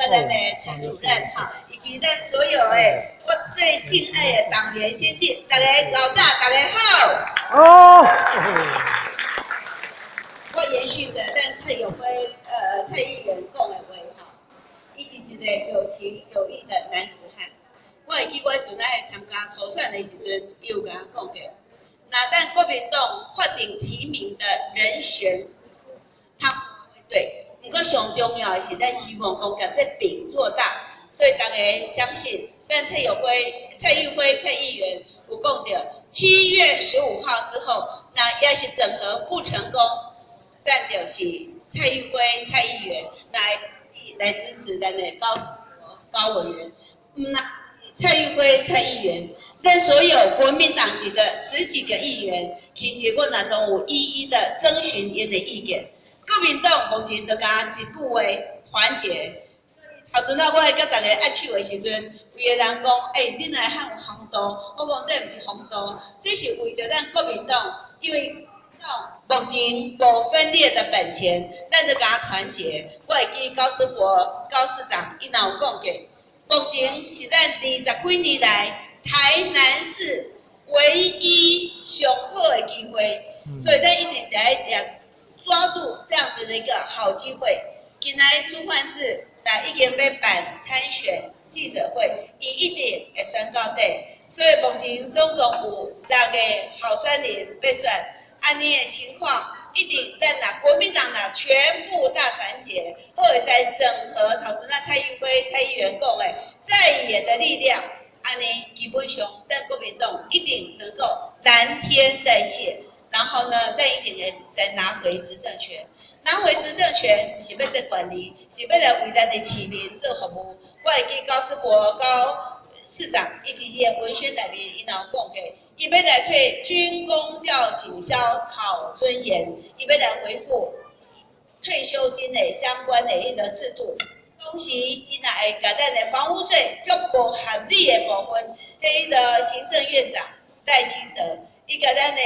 佮咱的陳主任哈，以及咱所有的我最敬愛的黨員先進，大家老大，大家好。哦。我延續著咱蔡友輝蔡議員講的話哈，伊是一個有情有義的男子漢。我會記我陣仔去參加初選的時陣，伊有共我講過，若咱國民黨法定提名的人選，他會對。毋過上重要的是，咱希望講共這餅做大，所以大家相信，咱蔡友輝、蔡玉輝、蔡議員有講著，7月15號之後，若也是整合不成功，咱就是蔡玉輝、蔡議員來支持咱的高高委員。那蔡玉輝、蔡議員，咱所有國民黨籍的十幾個議員，其實我若總有一一的徵詢𪜶的意見。國民黨目前就敢一句話，團結。頭陣仔我咧佮大家握手的時陣，有个人講：欸，恁來遐有風度。我講這毋是風度，這是為著咱國民黨，因為目前無分裂的本錢，咱就共團結。我會記高思博高市長伊若有講過，目前是咱20幾年來台南市唯一上好的機會，所以咱一定得抓住這樣子的一個好機會。今仔蘇煥智來已經欲辦參選記者會，伊一定會選到底。所以目前總共有六個候選人欲選，按呢的情況，一定咱若國民黨若全部大團結，好會使整合頭先仔蔡玉輝蔡議員講的在野的力量，按呢基本上咱國民黨一定能夠藍天再現。然後呢，咱一定會再拿回執政權。拿回執政權是欲這權利，是欲來為咱的市民做服務。我會記高思博高市長以及伊的文宣內面，伊若有講過，伊欲來退軍公教警消討尊嚴，伊欲來恢復退休金的相關的彼個制度。同時，伊若會共咱的房屋稅足無合理的部分，彼個行政院長賴清德，伊共咱的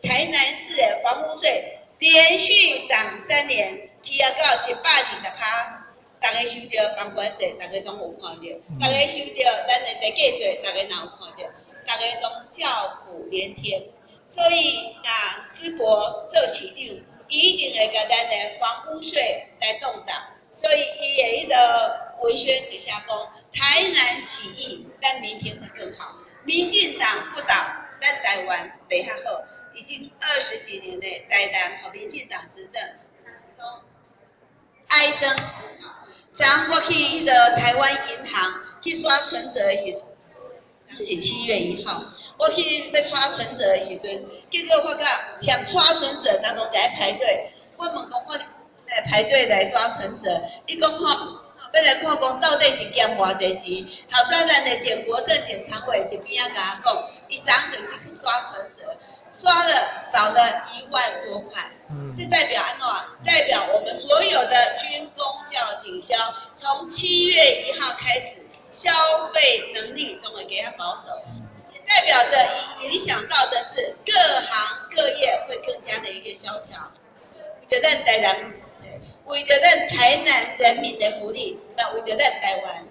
台南市的房屋稅連續漲3年，起啊到120%。大家收著房管稅，大家總有看著；大家收著咱的地價稅，大家若有看著，大家總叫苦連天。所以，若思博做市長，伊一定會共咱的房屋稅來凍漲。所以，伊的彼個文宣底下講，台南起義，咱明天會更好。民進黨不倒，咱台灣袂較好。已經20幾年的台南予民進黨執政，攏哀聲。昨我去彼個台灣銀行去刷存摺的時陣，是7月1號。我去欲刷存摺的時陣，結果發覺踮刷存摺當中在排隊。我問講我來排隊來刷存摺，伊講吼，欲來看講到底是減偌濟錢。頭先咱的簡國勝簡常委一邊仔共我講，伊昨就是去刷存摺，刷了少了1萬多塊。這代表按怎？代表我們所有的軍公教警消，從7月1號開始，消費能力總會給它保守，也代表着影響到的是各行各業會更加的一個蕭條。為著咱台南，為著咱台南人民的福利，那為著咱台灣，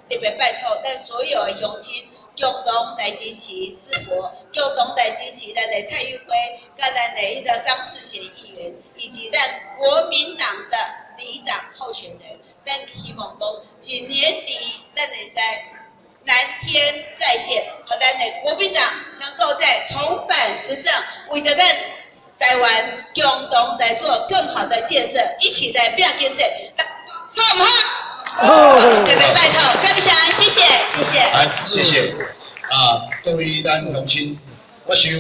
特別拜託咱所有的鄉親，共同來支持思博，共同來支持咱的蔡玉輝，佮咱的彼個張世賢議員，以及咱國民黨的里長候選人。咱希望講，今年底咱會使藍天再現，予咱的國民黨能夠再重返執政，為著咱台灣共同來做更好的建設，一起來拼經濟，好毋好？好，特別拜託，感謝，謝謝，謝謝。來，謝謝。啊，各位咱鄉親，我想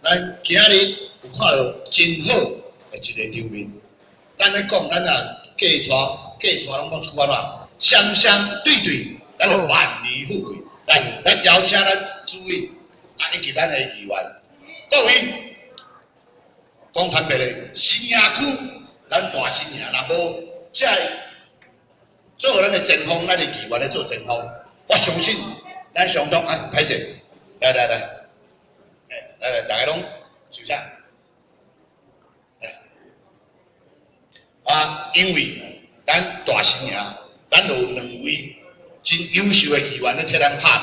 咱今仔日有看著真好的一個場面。咱咧講，咱啊嫁娶嫁娶攏講出按怎？雙雙對對，咱就萬年富貴。來，咱邀請咱主委啊，以及咱的議員，各位講坦白咧，新營區咱大新營若無這个做咱的前鋒，咱的議員咧做前鋒，我相信咱相當啊，歹勢，來來來，欸，來來，大家攏受啥？來，啊，因為咱大新營咱有兩位真優秀的議員咧替咱拍拚。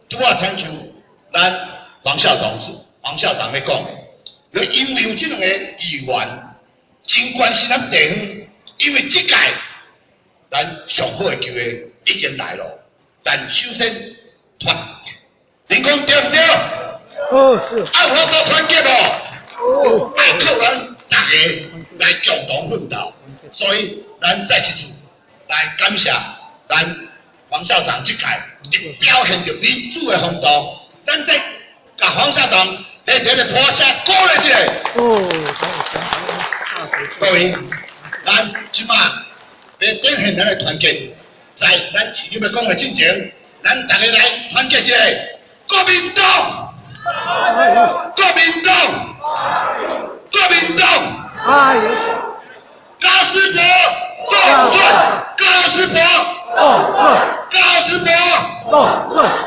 拄仔親像咱黃校長黃校長咧講的，就因為有這兩个議員真關心咱地方，因為這屆咱上好的機會已經來了，但首先團結，恁講對毋對？哦，是。啊，有法度團結無？哦。愛靠咱大家來共同奮鬥，所以咱再一次來感謝咱黃校長這屆表現著民主的風度，咱再共黃校長來來來拍聲鼓勵一下。哦，各位，咱這馬欲展現咱的團結，在咱市長欲講的進前，咱大家來團結一下。國民黨，國民黨，國民黨，高詩珀當選，高詩珀，高詩珀，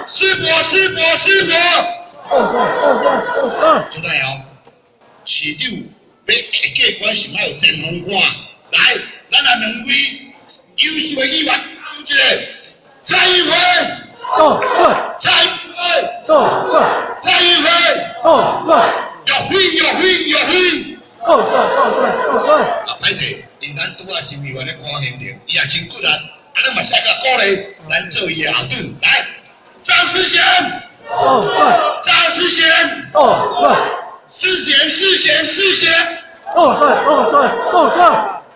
詩珀，詩珀，詩珀。朱大尧，市長欲下過關是愛有前鋒感。來，咱來兩位優秀的議員，有一个蔡玉輝，蔡玉輝，蔡玉輝，岳飛，岳飛，岳飛。啊，歹勢，因咱拄仔張議員咧趕現場，伊也真骨力，啊，咱嘛寫較鼓勵，咱做伊的後盾。來，張思賢，張思賢，思賢，思賢，思賢。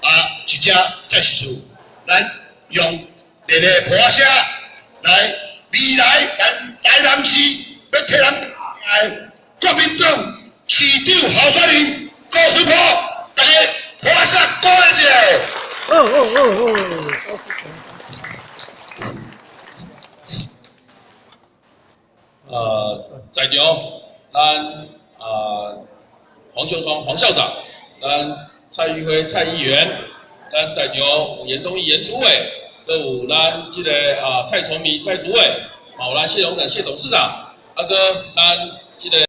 啊，一隻再一次，咱用熱烈拍聲來未來咱台南市欲替咱國民黨市長候選人高詩珀，大家拍聲鼓勵一下。哦哦哦哦。在場，咱黃秀雙黃校長，咱蔡玉輝蔡議員，咱在場有嚴東義嚴主委，閣有咱這个蔡崇明蔡主委，嘛有咱謝榮展謝董事長，啊閣咱這个。